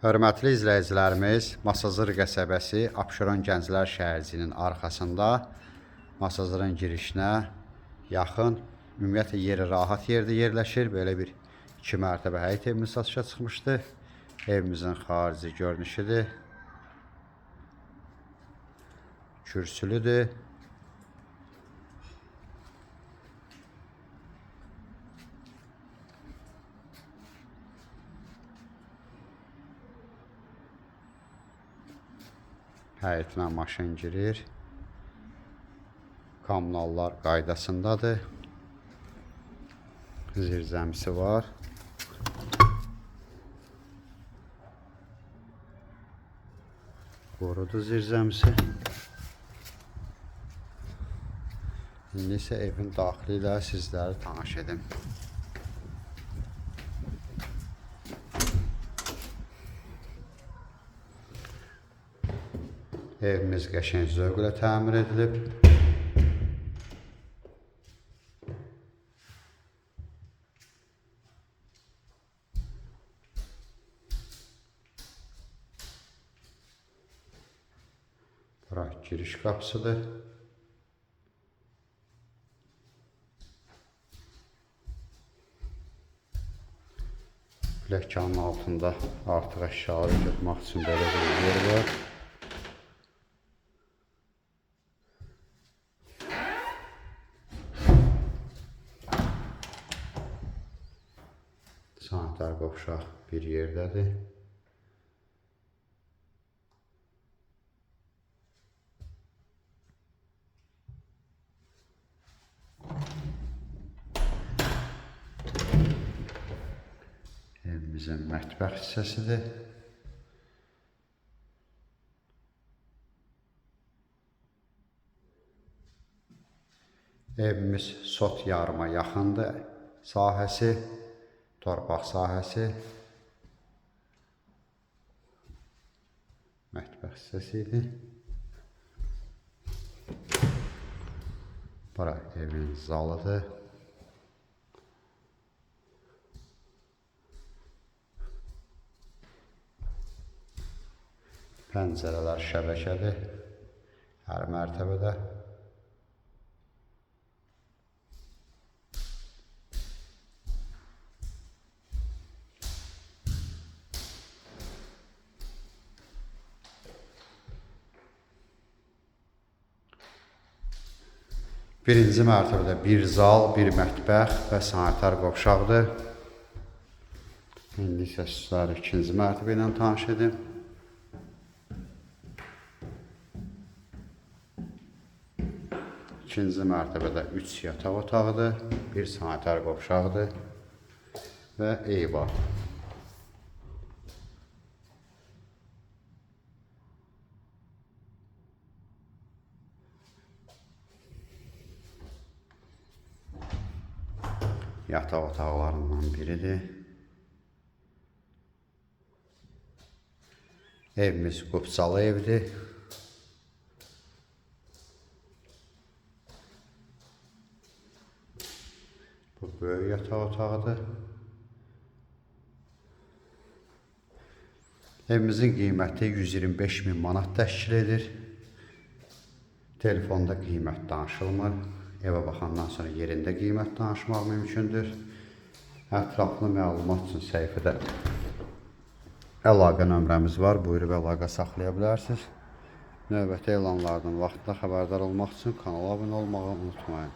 Hörmətli izləyicilərimiz, Masazır qəsəbəsi Abşeron Gənclər şəhərciyinin arxasında Masazırın girişinə yaxın, ümumiyyətlə yeri rahat yerdə yerləşir. Belə bir 2 mərtəbə həyət evimiz satışa çıxmışdı. Evimizin xarici görünüşüdür. Kürsülüdür. Həyətinə maşın girir. Kommunallar qaydasındadır. Zirzəmisi var. Qorudu zirzəmisi. İndi isə evin daxili ilə sizləri tanış edim. Evimiz qəşəng zövqlə təmir edilib. Bura giriş qapısıdır. Pləkanın altında artıq əşyaları yığmaq üçün belə bir yer var. Sanitar qovşaq bir yerdədir. Evimizin mətbəx hissəsidir. Evimiz sot yarıma yaxındır sahəsi, torpaq sahəsi. Mətbəx hissəsi idi. Bura evin zalıdır. Pəncərələr şəbəkədir. Hər mərtəbədə. Birinci mərtəbədə bir zal, bir mətbəx və sanitar qovşaqdır. İndi isə sizləri ikinci mərtəbə ilə tanış edim. İkinci mərtəbədə 3 yataq otağıdır, bir sanitar qovşaqdır və eyvan. Yataq otaqlarından biridir. Evimiz qubcalı evdir. Bu böyük yataq otağıdır. Evimizin qiyməti 125 min manat təşkil edir. Telefonda qiymət danışılmır. Evə baxandan sonra yerində qiymət danışmaq mümkündür. Ətraflı məlumat üçün səhifədə əlaqə nömrəmiz var. Buyurub əlaqə saxlaya bilərsiniz. Növbəti elanlardan vaxtında xəbərdar olmaq üçün kanala abunə olmağı unutmayın.